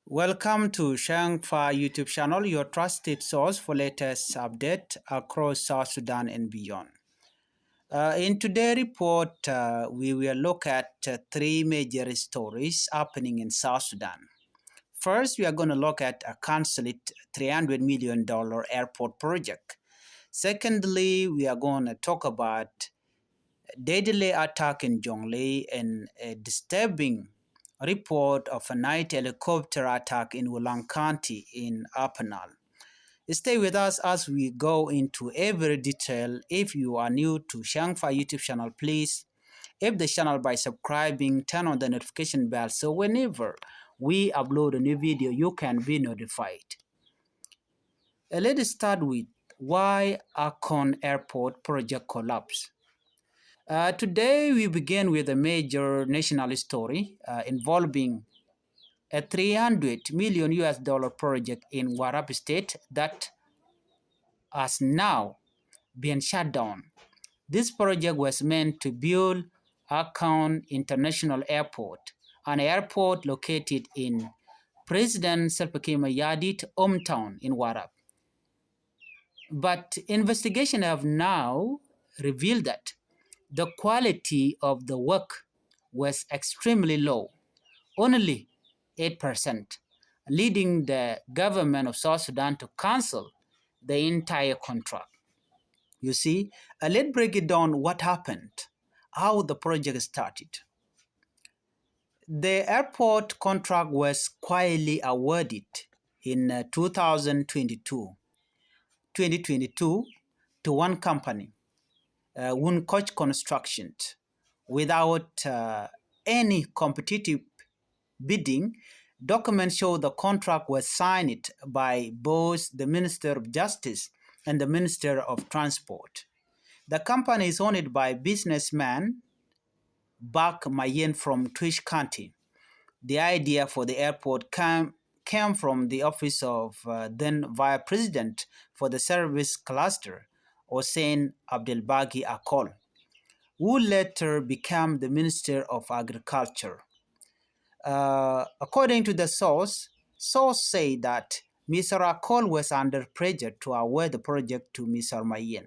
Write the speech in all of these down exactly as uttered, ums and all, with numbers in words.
Welcome to Shangfa YouTube channel, your trusted source for latest update across South Sudan and beyond. Uh, in today's report, uh, we will look at uh, three major stories happening in South Sudan. First, we are gonna look at a cancelled three hundred million dollar airport project. Secondly, we are gonna talk about deadly attack in Jonglei and a disturbing report of a night helicopter attack in Wulang County in Upper Nile. Stay with us as we go into every detail. If you are new to Shangfa YouTube channel, please help the channel by subscribing, turn on the notification bell so whenever we upload a new video, you can be notified. Uh, let us start with why Akon Airport project collapse. Uh, today we begin with a major national story uh, involving a three hundred million U S dollar project in Warrap State that has now been shut down. This project was meant to build Akon International Airport, an airport located in President Salva Kiir Mayardit hometown in Warrap. But investigation have now revealed that the quality of the work was extremely low, only eight percent, leading the government of South Sudan to cancel the entire contract. You see, uh, let's break it down what happened, how the project started. The airport contract was quietly awarded in uh, two thousand twenty-two, twenty twenty-two to one company, uh, Wun Koch Construction, without uh, any competitive bidding. Documents show the contract was signed by both the Minister of Justice and the Minister of Transport. The company is owned by businessman Bak Mayen from Twic County. The idea for the airport came, came from the office of uh, then Vice President for the Service Cluster, Hussein Abdelbagi Akol, who later became the Minister of Agriculture. Uh, according to the source, source say that Mister Akol was under pressure to award the project to Mister Mayen.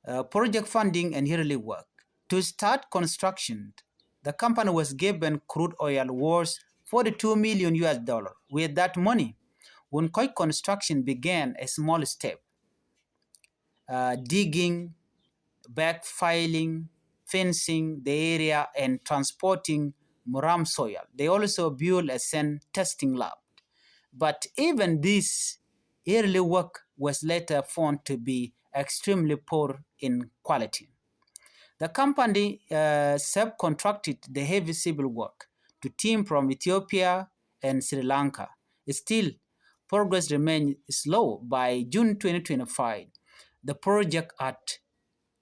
Uh, project funding and early work. To start construction, the company was given crude oil worth forty-two million U S dollar. With that money, Wun Koch Construction began a small step, uh, digging, backfilling, fencing the area, and transporting Muram soil. They also built a sand testing lab. But even this early work was later found to be extremely poor in quality. The company uh, subcontracted the heavy civil work to team from Ethiopia and Sri Lanka. Still, progress remained slow. By June twenty twenty-five, the project had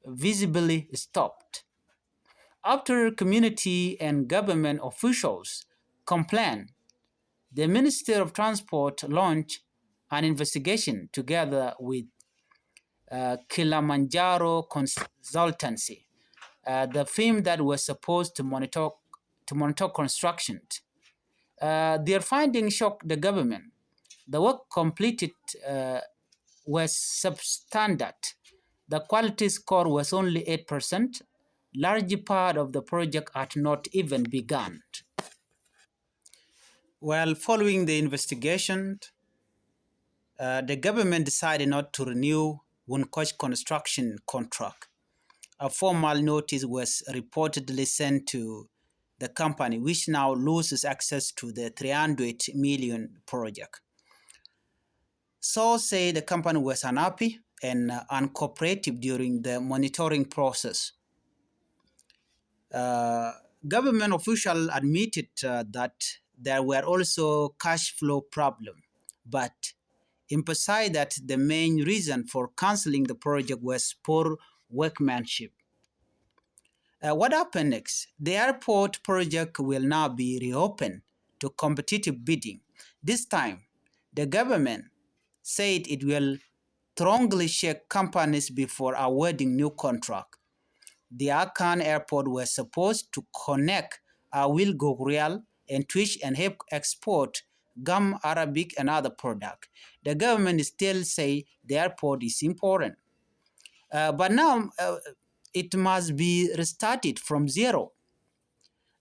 visibly stopped. After community and government officials complained, the Minister of Transport launched an investigation together with uh, Kilimanjaro Consultancy, uh, the firm that was supposed to monitor, to monitor construction. Uh, their findings shocked the government. The work completed uh, was substandard. The quality score was only eight percent. Large part of the project had not even begun. Well, following the investigation, uh, the government decided not to renew Wun Koch construction contract. A formal notice was reportedly sent to the company, which now loses access to the three hundred million project. Sources say the company was unhappy and uh, uncooperative during the monitoring process. Uh, government officials admitted uh, that there were also cash flow problems, but emphasized that the main reason for canceling the project was poor workmanship. Uh, what happened next? The airport project will now be reopened to competitive bidding. This time, the government said it will strongly check companies before awarding new contract. The Akan airport was supposed to connect Awil Gogrial and Twitch and help export gum, Arabic, and other product. The government still say the airport is important. Uh, but now, uh, it must be restarted from zero.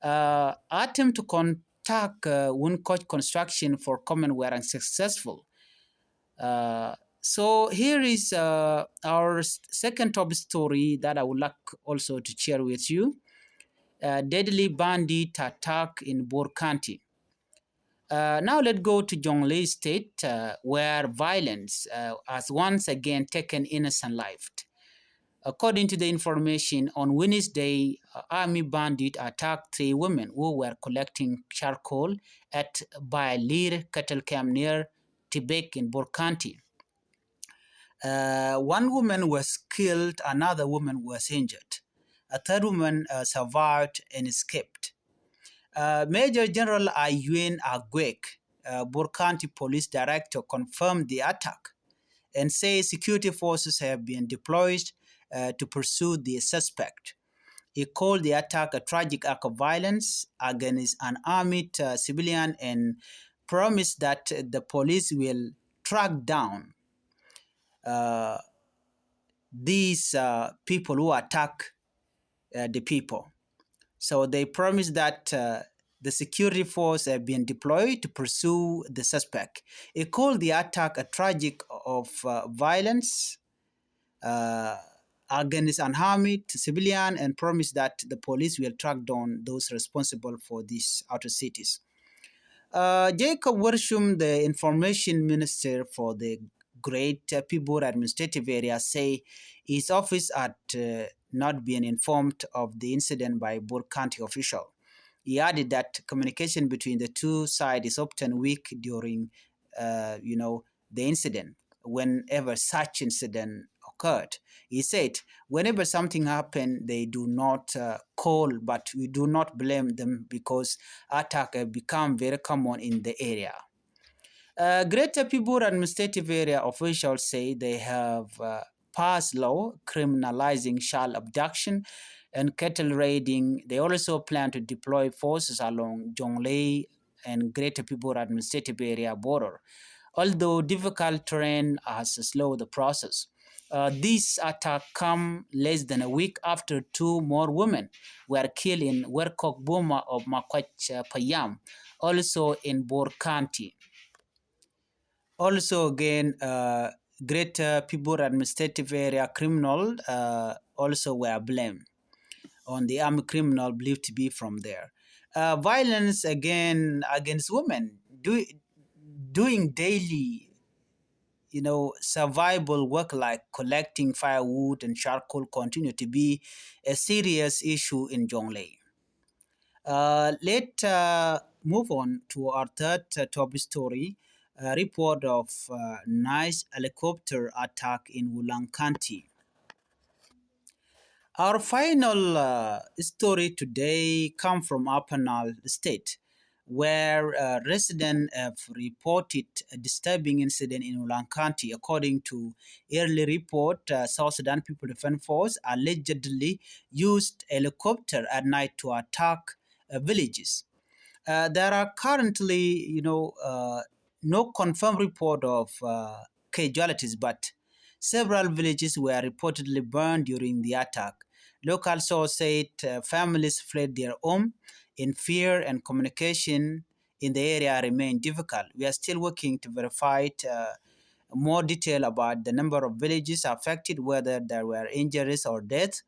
Uh, attempt to contact, uh, Wun Koch Construction for comment were unsuccessful. Uh, so here is, uh, our s-, second top story that I would like also to share with you. Uh, deadly bandit attack in Bor County. Uh, now let's go to Jonglei State, uh, where violence, uh, has once again taken innocent life. According to the information, on Wednesday, uh, army bandit attacked three women who were collecting charcoal at Bailir cattle camp near Tibek in Bor County. Uh, one woman was killed, another woman was injured. A third woman, uh, survived and escaped. Uh, Major General Ayuen Agwek, uh, Bor County Police Director, confirmed the attack and say security forces have been deployed, uh, to pursue the suspect. He called the attack a tragic act of violence against an armed, uh, civilian and promised that the police will track down, uh, these, uh, people who attack, uh, the people. So they promised that, uh, the security force have been deployed to pursue the suspect. He called the attack a tragic of, uh, violence, uh, against unarmed civilian and promised that the police will track down those responsible for these atrocities. Uh, Jacob Wershum, the information minister for the Greater Pibor Administrative Area, say his office had, uh, not been informed of the incident by Bor County official. He added that communication between the two sides is often weak during, uh, you know, the incident, whenever such incident occurred. He said, whenever something happened, they do not, uh, call, but we do not blame them because attack have become very common in the area. Uh, Greater Pibor Administrative Area officials say they have, uh, passed law criminalizing child abduction and cattle raiding. They also plan to deploy forces along Jonglei and Greater Pibor Administrative Area border, although difficult terrain has slowed the process. Uh, this attack come less than a week after two more women were killed in Werkok Boma of Makwach, uh, Payam, also in Bor County. Also again, uh, Greater Pibor Administrative Area criminal, uh, also were blamed on the armed criminal believed to be from there. Uh, violence again against women, do, doing daily, you know, survival work like collecting firewood and charcoal continue to be a serious issue in Jonglei. Uh, let, uh, move on to our third, uh, top story, uh, report of, uh, nice helicopter attack in Wulang County. Our final, uh, story today come from Upper Nile State, where, uh, residents have reported a disturbing incident in Wulang County. According to early report, uh, South Sudan People Defense Force allegedly used helicopter at night to attack, uh, villages. Uh, there are currently, you know, uh, no confirmed report of, uh, casualties, but several villages were reportedly burned during the attack. Local source said, uh, families fled their home in fear and communication in the area remained difficult. We are still working to verify, uh, more detail about the number of villages affected, whether there were injuries or deaths.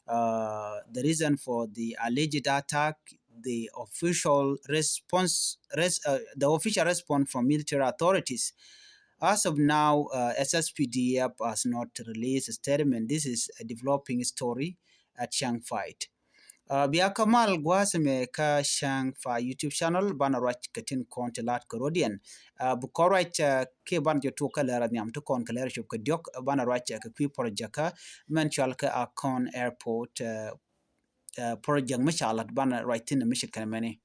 Uh, the reason for the alleged attack, the official response, res-, uh, the official response from military authorities. As of now, uh, S S P D F has not released a statement. This is a developing story at Chiang Fight. Uh, bia kä mal gua̱a̱th ɛmɛ kä Chiang Fight YouTube channel, banɛ ruac kɛ tin kɔn ti lat kɛ rɔ̱diɛn. Uh, bi kɔn ruac, uh, kɛ banɛ jɛ tuɔk kä lɛr a nhiam ti kɔn kɛ lɛr cop kɛ diɔk, uh, banɛ ruac, uh, kɛ kui̱ project kä mɛn cual kɛ Akon Airport, uh, uh, project mi ca lat banɛ ruac thin mi ci kɛn mɛni.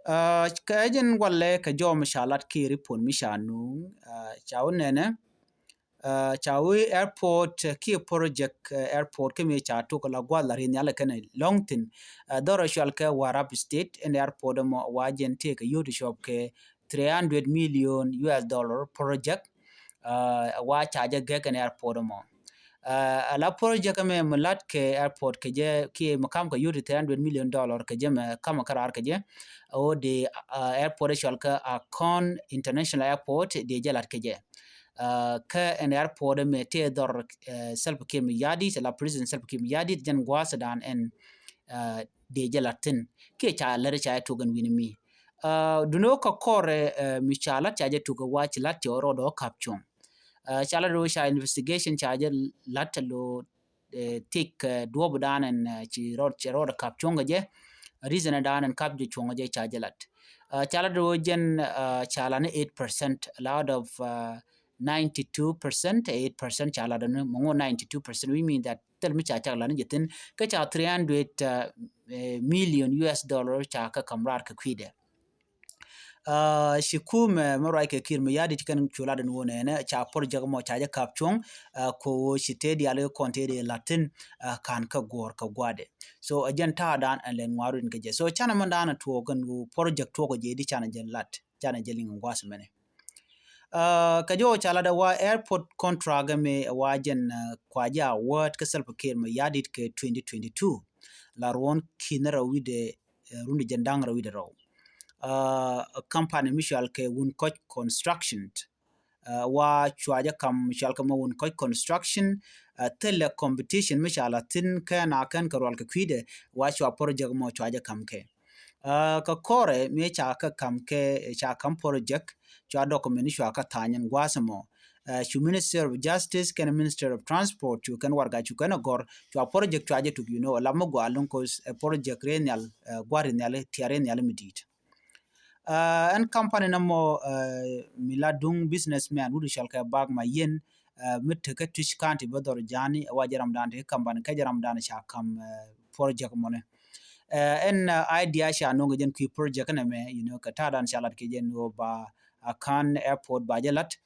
Uh, kɛ jɛn walɛ kɛ jɔw mi ca lat kɛ report mi ca nuŋ, uh, ca wä nɛnɛ. Ca wee airport kiɛ project airport kä mëë ca tok la gua̱th la ri nhial kɛn lɔŋ thi̱n. Dhɔr cual kɛ Warrap State ɛn airport ɛmɔ wa jɛn tëëkɛ yio̱w ti cuɔp kɛ three hundred million U S dollar project. Wa ca jɛ gɛk ɛn airport ɛmɔ. Ala project ɛmɛ mi lat kɛ airport kɛ jɛ kiɛ mi kam kɛ yio̱w ti three hundred million dollar kɛ jɛ mɛ kam kɛ raar kɛ jɛ. Ɣöö dee airport cual kɛ Akon International Airport dee jɛ lat kɛ jɛ. Kä ɛn airport ɛmɛ tëë dhɔr Salva Kiir Mayardit, la President Salva Kiir Mayardit jɛn gua̱a̱thdan ɛn dee jɛ lat thi̱n kiɛ ca lät ca jɛ tok ɛn wi̱ni mi. Duni wä kä kɔrɛ mi ca lat ca jɛ tok wa ci lat ti ɔ rɔɔdɔ käp cuɔ̱ŋ. Ca lat wä ca investigation ca jɛ lat lo thick duɔ̱ɔ̱pdan ɛn ci rɔɔd, ci rɔɔd käp cuɔ̱ŋ kɛ jɛ. Reason dan ɛn käp jɛ cuɔ̱ŋ kɛ jɛ ca jɛ lat. Ca lat wä jɛn ca lat ni eight percent out of ninety two percent, eight percent ca lat ni mɔŋɔ ninety two percent, which mean that thil mi ca cak lat ni jɛ thi̱n kä ca three hundred million U S dollar ca kä kam raar kɛ kui̱dɛ. Ci kumɛ mi ruac kɛ Kiir Mayardit kɛn cu lat ni wä nɛnɛ ca project mɔ ca jɛ käp cuɔ̱ŋ. Ko ci tëë diaal kɔn tëë di lat thi̱n ka̱n kä guɔ̱ɔ̱r kɛ gua̱dɛ. So ɛ jɛn ta̱a̱ dan ɛn lɛn ŋua̱r win kɛ jɛ. So canɛ mɛn dan tuɔɔk kɛn wä project tuɔɔk kɛ jɛ di canɛ jɛ lat, canɛ jɛ liŋ gua̱a̱th mɛnɛ. Kɛ jɔw ca lat ɛ wa airport contract ɛmɛ ɛ wa jɛn kua jɛ award kä Salva Kiir Mayardit kɛ twenty twenty two. La ruɔ̱n ki̱n rɛw wi̱dɛ run di jɛn da̱ŋ rɛw wi̱dɛ rɛw. Company mi cual kɛ Wun Kɔc Construction. Wa cua jɛ kam mi cual kɛ mɔ Wun Kɔc Construction. Thilɛ competition mi ca la thi̱n kɛn a kɛn kɛ rual kɛ kui̱dɛ wa cua project mɔ cua jɛ kam kɛ. Kä kɔrɛ mi ca kä kam kɛ ca kam project cua document cua kä tha̱a̱ny ɛn gua̱a̱th mɔ. Cu Minister of Justice kɛn Minister of Transport cu kɛn warga cu kɛn gɔr cua project cua jɛ tuk, you know, lam mi gua̱a̱ luŋ kos project ri nhial, gua̱a̱ ri nhial, tiar ri nhial mi di̱i̱t. Ɛn company nɔmɔ mi la duŋ businessman wut cual kɛ Bak Mayen, mi tekä Twic County bä dhɔr jani wa jɛ ramdan ti company kɛ jɛ ramdan ca kam project mɔni. Ɛn idea ca no̱ŋ kɛ jɛn kui̱ project nɛmɛ, you know, kɛ ta̱a̱ dan ca lat kɛ jɛn wä ba Akan airport ba jɛ lat.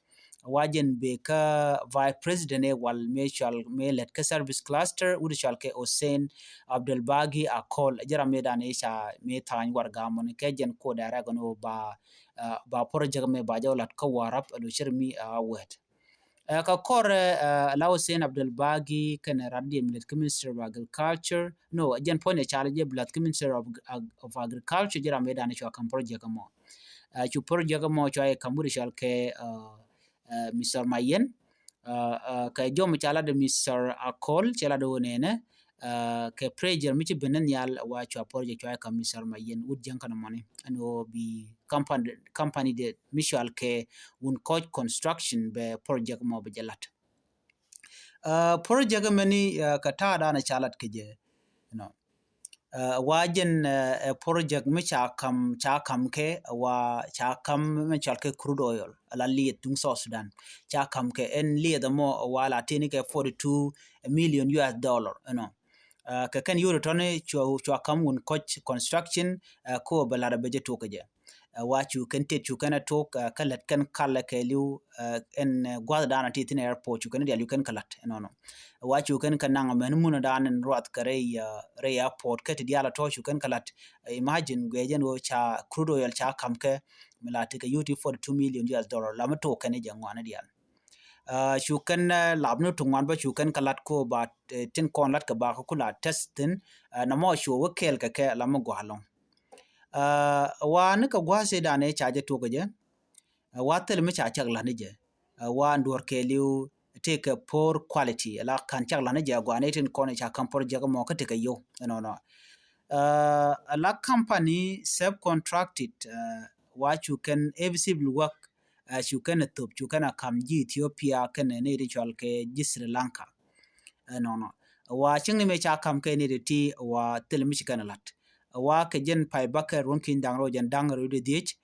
Wa jɛn bee kä vice president ɛ wal mëë cual mëë lät kä service cluster wut cual kɛ Hussein Abdul Bagi Akol, jɛ ram mëë dan ɛ ca mëë tha̱a̱ny warga mɔni kɛ jɛn ko direct ni wä ba ba project mɛ ba jɛ wä lat kä Warrap ɛ lo cir mi a wet. Kä kɔr la Hussein Abdul Bagi kɛnɛ rat diɛ mi lät kä Minister of Agriculture. No, jɛn puɔ̱ny ɛ cal jɛ bi lath kä Minister of Agriculture, jɛ ram ɛ dan cua kam project mɔ. Cu project mɔ cua yɛ kam wut cɔal kɛ Mister Mayen. Kɛ jɔm ca lat Mister Akol cɛ lat wä nɛnɛ. Kɛ pressure mi ci ben ni nhial wa cua project cua yɛ kam Mister Mayen wut jɛn kɛn mɔni ɛn wä bi company, company de mi cɔal kɛ Wun Kɔc Construction bɛ project mɔ bɛ jɛ lat. Project mɛni kɛ ta̱a̱ dan ca lat kɛ jɛ, you know. Wa jɛn ɛ project mi ca kam, ca kam kɛ wa ca kam mi cɔal kɛ crude oil ala lieth duŋ South Sudan. Ca kam kɛ ɛn lieth mɔ wa la tini kɛ forty two million U S dollar, you know. Kɛ kɛn yuri tɔni cua, cua kam Wun Kɔc Construction ko bɛ lat bɛ jɛ tok kɛ jɛ. Wa cu kɛn tet cu kɛn a tok kä lät kɛn kal kɛ liw ɛn gua̱th dan a ti thin airport cu kɛn dial cu kɛn kä lat ɛnɔnɔ. Wa cu kɛn kä naŋ mɛn mun dan ɛn ruath kɛ rɛy, rɛy airport kä ti dial a tɔ cu kɛn kä lat. Imagine guɛ jɛn wä ca crude oil ca kam kɛ mi la ti kɛ yuti forty two million U S dollar la mi tok kɛn jɛ ŋuan dial. Cu kɛn lap ni tuŋ wan bä cu kɛn kä lat ko ba tin kɔn lat kɛ ba kä kula test thin. Nɔmɔ cu wä kɛɛl kɛ kɛ la mi gua̱ lɔŋ. Wa ni kɛ gua̱ si dan ca jɛ tuɔk jɛ. Wa thil mi ca cak lat ni jɛ. Wa nduɔr kɛɛliw tëëkɛ poor quality la kan cak lat ni jɛ gua̱ ni tin kɔn ca kam project mɔ kä tëëkɛ yow ɛnɔnɔ. La company subcontracted wa cu kɛn every civil work cu kɛn a thop cu kɛn a kam ji̱ Ethiopia kɛn ni ri cual kɛ ji̱ Sri Lanka. Ɛnɔnɔ wa cieŋni mëë ca kam kɛ ni ri ti wa thil mi ci kɛn a lat. Wa kɛ jɛn pay bakɛ ruɔ̱n ki̱ny da̱ŋ rɛw jɛn da̱ŋ rɛw di dhiec.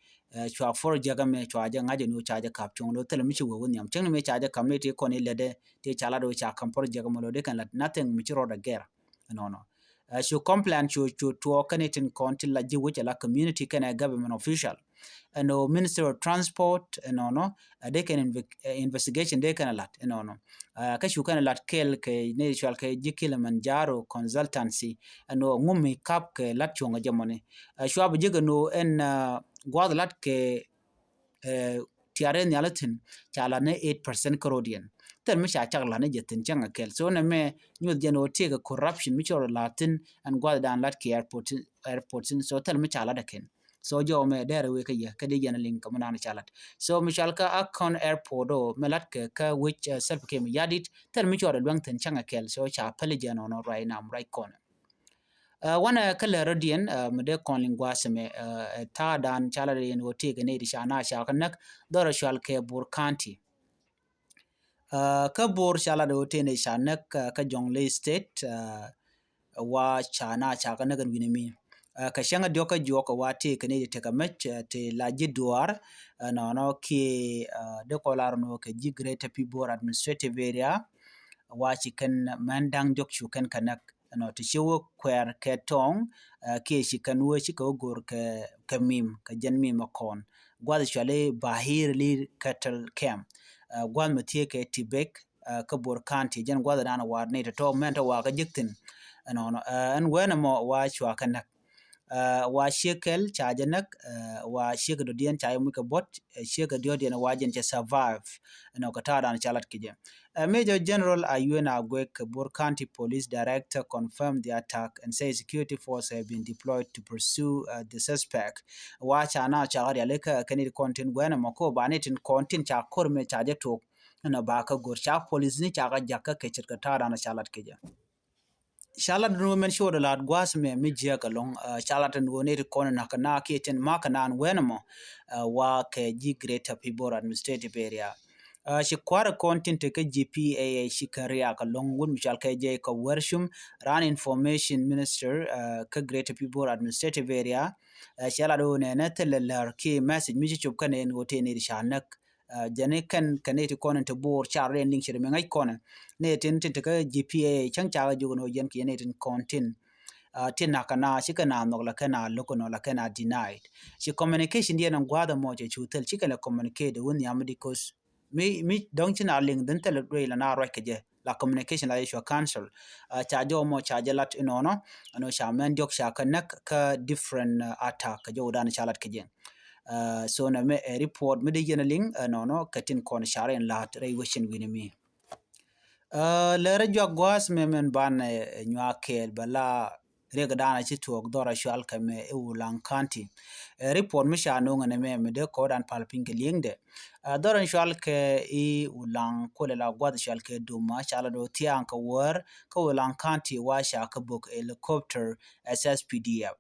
Cua project mɛ cua jɛ ŋa̱c ni ca jɛ kap cuɔ̱ŋ lo thil mi ci wee wä nhiam cieŋni mëë ca jɛ kam ni ti kɔn ilɛdɛ ti ca lat wä ca kam project mɛ lo di kɛn lat nothing mi ci rɔɔdɛ gɛr. Ɛnɔnɔ. Cu complain cu, cu tuɔɔk kɛn itin kɔn ti la ji̱ wi̱c ala community kɛnɛ government official. Ɛn ɣöö Ministry of Transport ɛnɔnɔ dee kɛn investigation dee kɛn ɛ lat ɛnɔnɔ. Kä cu kɛn ɛ lat kɛl kɛ nɛy ti cɔal kɛ ji̱ Kilimanjaro Consultancy ɛn ɣöö ŋumi kap kɛ lat cuɔ̱ŋ ɛ jɛ mɔni. Cuap ji̱ kɛ nöö ɛn gua̱th lat kɛ tiarɛ nhial thi̱n ca lat ni eight percent kä road yɛn. Thil mi ca cak lat ni jɛ thi̱n cäŋ a kɛl. So nɛ mɛ nyuth jɛn ɣöö tiekɛ corruption mi cɔr lat thi̱n ɛn gua̱th dan lat kɛ airport thi̱n. So thil mi ca lat a kɛn. So jɔw mɛ dɛrɛ wee kä yɛ kä di jɛn a liŋ kä mi naan ca lat. So mi cɔal kä Akon airport ɔ mɛ lat kɛ kä wi̱c Salva Kiir Mayardit thil mi cɔr a luäŋ thi̱n cäŋ a kɛl. So ca päli jɛn ɔnɔ ruac nam ruac kɔnɛ. Wanɛ kä lɛ rɔ̱diɛn mi dee kɔn liŋ gua̱a̱th ɛmɛ. Ta̱a̱ dan ca la rɛy ɛn ɣöö tëëkɛ nɛy ti ca na ca kä näk dhɔrɛ cual kɛ Bor County. Kä Bor ca la rɛy ɣöö tëë nɛy ca näk kä Jonglei State. Wa ca na ca kä näk ɛn wi̱nɛ mi kɛ cäŋ a diɔ̱k kä juɔk wa tëëkɛ nɛy ti tekɛ mec ti la ji̱ duaar nɔnɔ kiɛ dee kɔ lar nɔ kɛ ji̱ Greater Pibor Administrative Area. Wa ci kɛn mɛn da̱ŋ diɔ̱k cu kɛn kɛ näk. Ɛnɔ ti ci wä kuɛɛr kɛ tɔŋ kiɛ ci kɛn wä ci kɛ wä go̱r kɛ mim kɛ jɛn mim ɛ kɔn. Gua̱th cuali Bahir Lir Cattle Camp. Gua̱th mɛ thiee kɛ Tibek kä Bor County jɛn gua̱th dan war ni tɔtɔ mɛn tɔ wa kä jek thi̱n. Ɛnɔnɔ ɛn wɛn ɛmɔ wa cua kɛ näk. Wa ciek kɛl ca jɛ näk. Wa ciek dɔ̱diɛn ca jɛ muc kɛ buɔ̱t. Ciek kɛ diɔ̱diɛn wa jɛn cɛ survive. Ɛnɔ kɛ ta̱a̱ dan ca lat kɛ jɛ. Major General Ayuen Agwek, Bor County Police Director, confirmed the attack and says security forces have been deployed to pursue the suspect. Wa ca na ca riali kä kɛn it kɔn tin guɛn ɛmɔ ko ba ni tin kɔn tin ca kor mɛ ca jɛ tok. Ɛnɔ ba kä gor ca police ni ca kä jak kä kecet kɛ ta̱a̱ dan ca lat kɛ jɛ. Ca lat ni wä mɛn ci wä dɔ laat gua̱a̱th mɛ mi jiäk ɛlɔ̱ŋ. Ca lat ni wä ni ti kɔn nak na kiɛ tin mak na wɛn mɔ. Wa kɛ ji̱ Greater Pibor Administrative Area. Ci kua̱r kɔn tin te kä G P A A ci kɛ riak ɛlɔ̱ŋ wut mi cɔal kɛ jɛ kɛ wɛr cum ran Information Minister kä Greater Pibor Administrative Area. Ca lat wä nɛ nɛ thilɛ lär kiɛ message mi ci cop kɛn ɛn wä tëë ni ti ca näk. Jɛn i̱ kɛn kɛ nɛy ti kɔn in te Bor car rɛn liŋ ci ri mi ŋäc kɔn nɛy tin tin te kä G P A cäŋ cakɛ jok ni wä jɛn kɛ jɛ nɛy tin kɔn tin. Tin nak kɛ na ci kɛ na nhɔk la kɛ na lo̱k kɛ nɔ la kɛ na denied. Ci communication diɛn in gua̱a̱th ɛmɔ cɛ cu thil ci kɛ lɛ communicate wun nhiam di cause mi mi dɔ̱ŋ ci na liŋ dhin thil ruëy la na ruac kɛ jɛ la communication la yɛ cua cancel. Ca jɔw mɔ ca jɛ lat inɔnɔ ɛnɔ ca mɛn diɔk ca kɛ näk kä different attack kɛ jɔw dan ca lat kɛ jɛ. So nɛ mɛ ɛ report mi dee yɛn a liŋ ɛnɔnɔ kɛ tin kɔn ca rɛn la̱a̱t rɛy wecin wi̱ni mi. Lɛ rɛ juak gua̱a̱th mɛ mɛn ban nyuak kɛɛl bɛ la riɛk da̱a̱n a ci tuɔɔk dhɔr a cual kɛ mɛ i̱ Wulaŋ County. Ɛ report mi ca no̱o̱ŋ ɛn ɛmɛ mi dee kɔɔdan pal piny kɛ li̱eŋdɛ. Dhɔr in cual kɛ i̱ Wulaŋ kuɔlɛ la gua̱th cual kɛ Duma ca la do̱ thia̱a̱ŋ kɛ wäär kä Wulaŋ County wa ca kɛ bök helicopter S S P D F.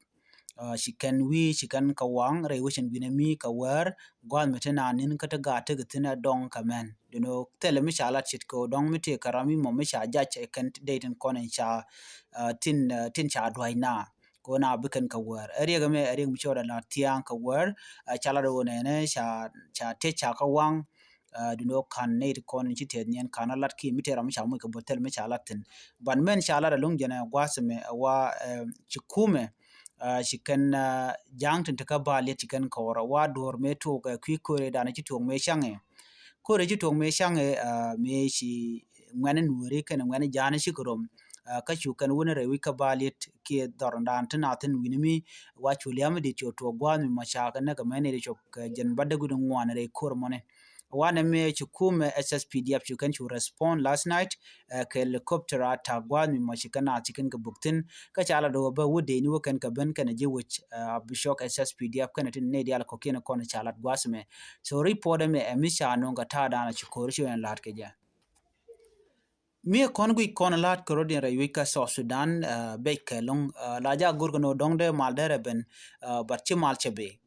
Ci kɛn wi̱i̱ ci kɛn kɛ waŋ rɛy wecin wi̱nɛ mi kɛ wäär gua̱a̱th mi ti naan ni̱n kä ti gaat tekɛ thi̱n ɛ dɔŋ kɛ mɛn. Duni wä thilɛ mi ca lat ce̱tkɛ wä dɔ̱ŋ mi tëë kɛ ram mi mɔ mi ca jac ɛ kɛn dee tin kɔn in ca tin tin ca dua̱c na. Kɛ wä na bi kɛn kɛ wäär ɛ riɛk ɛmɛ ɛ riɛk mi ci wä dɛ lat thia̱a̱ŋ kɛ wäär. Ca lat wä nɛnɛ ca ca tëë ca kɛ waŋ. Duni wä ka̱n nɛy ti kɔn in ci tɛth niɛn ka̱n a lat kiɛ mi tëë ram mi ca muc kɛ bä thilɛ mi ca lat thi̱n. Ban mɛn ca lat ɛlɔ̱ŋ jɛn ɛ gua̱a̱th ɛmɛ ɛ wa ci kumɛ. Ci kɛn ja̱a̱ŋ tin ti kä bal yet ci kɛn kɔɔr ɛ wa duɔ̱ɔ̱r mëë tuɔɔk ɛ kui̱ ko̱rɛ danɛ ci tuɔɔk mëë caŋɛ. Ko̱rɛ ci tuɔɔk mëë caŋɛ mëë ci ŋuɛ̈ni nuɔ̱ɔ̱ri kɛnɛ ŋuɛ̈ni ja̱a̱ni cikɛ rom. Kä cu kɛn wuni rɛy wi̱c kä bal yet kiɛ dhɔr dan ti na thin wi̱ni mi wa cu lia̱a̱mi dit cu tuɔɔk gua̱a̱th mi mɔ ca kɛ näk ɛmɛni ri cop kɛ jɛn ba däk wi̱ni ŋuan rɛy ko̱r mɔni. Wanɛ mëë ci kumɛ S S P D F cu kɛn cu respond last night. Kɛ helicopter attack gua̱a̱th mi mɔ ci kɛn a ci kɛn kɛ buk thi̱n kä ca lat wä bä wä dee ni wä kɛn kɛ ben kɛn a ji̱ wec. A bi cɔk S S P D F kɛn a tin nɛy diaal kɔkiɛn kɔn ca lat gua̱a̱th mɛ. So report ɛmɛ ɛ mi ca no̱o̱ŋ kɛ ta̱a̱ da̱a̱n a ci ko̱r ci wɛn la̱a̱t kɛ jɛ. Mi kɔn guic kɔn la̱t kɛ rot in rɛy wi̱c kä South Sudan. Bec kɛ lo̱ŋ la ja go̱r kɛ ni wä dɔ̱ŋ dee mal dee rɛ ben. But ci mal cɛ bi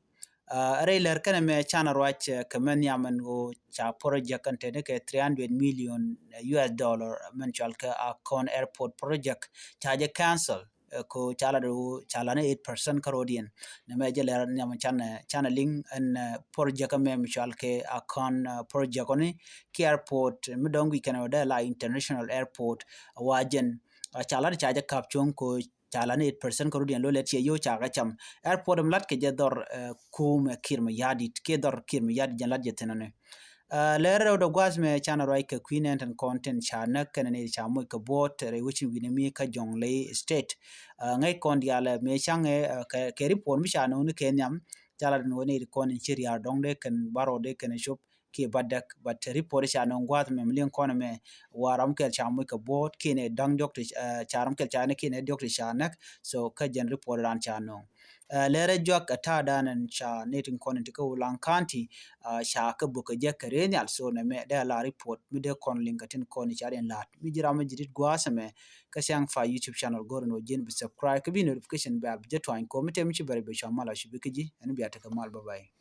rɛy lɛr kɛnɛ mɛ can ruac kɛ mɛ nhiam ɛn ɣöö ca project kɛn tɛni kɛ three hundred million U S dollar mɛn cual kɛ Akon airport project ca jɛ cancel. Ko ca la do ca la ni eight percent kä rot in. Nɛ mɛ jɛ lɛr nhiam can can liŋ ɛn project mɛ mi cual kɛ Akon project ni ki airport mi dɔŋ guic kɛn wä dee la international airport. Wa jɛn ca la di ca jɛ kap cuɔ̱ŋ ko ca la ni eight percent kä rut yɛn lo̱ lɛ tiɛ yo̱ ca kɛ cam. Airport mi lat kɛ jɛ dhɔr, eh, kumɛ Kiir Mayardit, kiɛ dhɔr Kiir Mayardit jɛn lat jɛ thin ɔ ni. Eh, lɛr rɛw dɔ gua̱a̱th mɛ canɛ ruac kɛ kui̱ nɛn tin kɔn tin ca näk kɛnɛ ni ca moc kɛ buɔt rɛy wecin wi̱nɛ mi kä Jonglei State. Eh, ŋäc kɔn diaal, eh, mëë caŋɛ, eh, kɛ, kɛ report mi ca no̱o̱ŋ ni kɛ nhiam, ca la tin wä ni ri kɔn in ci riaar dɔŋ dee kɛn barɔ dee kɛn cop kiɛ ba däk, but report ca no̱o̱ŋ gua̱a̱th mɛ mi liŋ kɔn mɛ wa ram kɛl ca moc kɛ buɔt kiɛ ni da̱ŋ diɔk ti, eh, ca ram kɛl ca ni kiɛ ni diɔk ti ca näk. So kä jɛn report ran ca no̱o̱ŋ. Eh, lɛrɛ juak, eh, ta̱a̱ danɛn ca ni tin kɔn in ti kä Ulaŋ County, eh, ca kä buk kɛ jɛ kɛ rɛy nhial. So nɛ mɛ dee la report mi dee kɔn liŋ kɛ tin kɔn in ca den la̱t. Mi ji̱ ram mi ji̱ dit gua̱a̱th mɛ kä Siang Fa YouTube channel go̱r in wä ji̱n bi subscribe kä bi notification bell bi jɛ tuany ko mi te mi ci bɛr bi cua mal a cu bi kä ji̱ ɛn bia tekɛ mal, bye bye.